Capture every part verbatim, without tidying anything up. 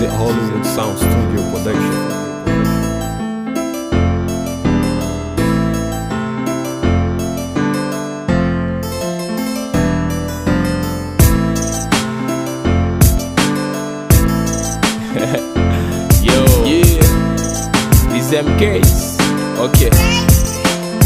Hollywood Sound Studio Production. Yo. Yeah. Dizèm case. Ok.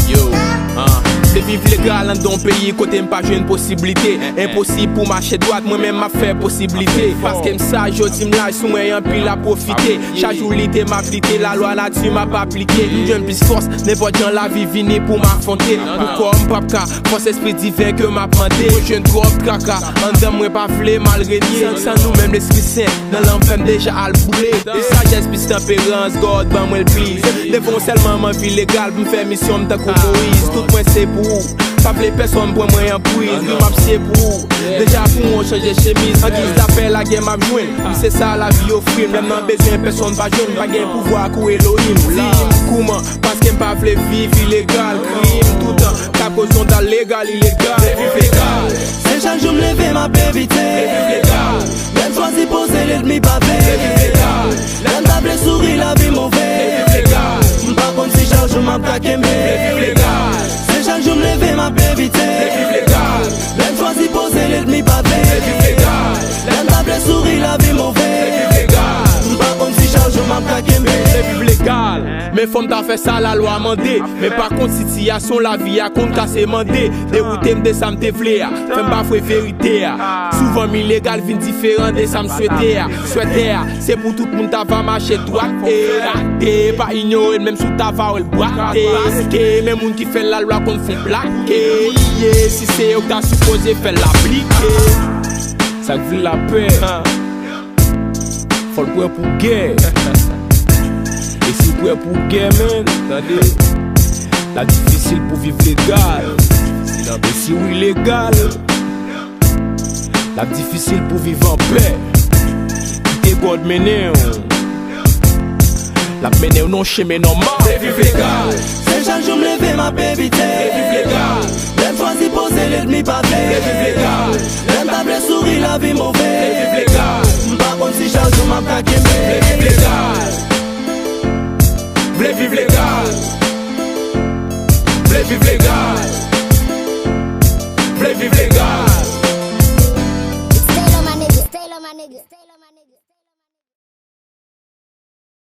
Yo. Ah. M vle viv legal anndan yon peyi kote m pa jwenn posiblite. Enposib pou mache dwat, mwen menm m ap fè posiblite. Paske m saj, yo di m laj, sou mwen anpil ap pwofite. Chak jou lite m ap lite, lalwa nati m ap aplike. M jwenn plis fòs, nenpòt jan lavi vini pou m afwonte. Pou kò m p ap ka fòs, espri diven ke m ap mande. Mwen jwenn twòp traka, anndan mwen pa vle m al renye. San, san nou menm lespri sen, nan lanm fè m deja al boule. E sajès plis tanperans, God ban mwen l plis. Devan w sèlman m anvi legal pou m fè misyon m tankou Moyiz. Tout mwen se pou ou. Pa vle pèsonn pran mwen an priz, wi m ap sye pou ou. Deja pou ou chanje chemiz, an giz lapè lagè m ap jwenn. Wi se sa lavi ofri m, lè m nan bezwen pèsonn pa jwenn, pa gen pouvwa kou Elohim. Di m kouman, paske m pa vle viv ilegal, krim toutan, ka koz yon dal legal, ilegal. Vle viv legal. Se chak jou m leve m ap evite. Vle viv legal. Lè m chwazi poze lènmi pa vle. Vle viv legal. Lè m ta vle souri lavi move. Vle viv legal. M pa konn si chak jou m ap ta kenbe. Vle viv legal. Se chak jou m leve m ap evite. Vle viv legal. Lè m chwazi poze lènmi pa vle. Vle viv legal. Lè m ta vle souri lavi move. Vle viv legal. M pa konn si chak jou m ap ta kenbe. Vle viv legal. Men fò m ta fè sa lalwa mande. Men pa kont sitiyasyon lavi a konn kase mande. Dewoute m de sa m te vle a. Fè m bafwe verite a. Souvan m ilegal vin diferan de sa m swete a. Swete a, se pou tout moun ta va mache dwat. E rate, pa inyore l menm si w ta va wè l bwate. Ke men moun ki fè lalwa konn fon plake. Ye, si se yo k ta sipoze fè l aplike. Sa k vle lapè. Fò l prè pou gè. E si w prè pou gè, menn, tande, l ap difisil pou viv legal. E si w ilegal, l ap difisil pou viv anpè. Kite God mennen w. L ap mennen w nan yon chemen nòmal. Vle viv legal. Se chak jou m leve m ap evite. Vle viv legal. Lè m chwazi poze lènmi pa vle. Vle viv legal. Lè m ta vle souri lavi m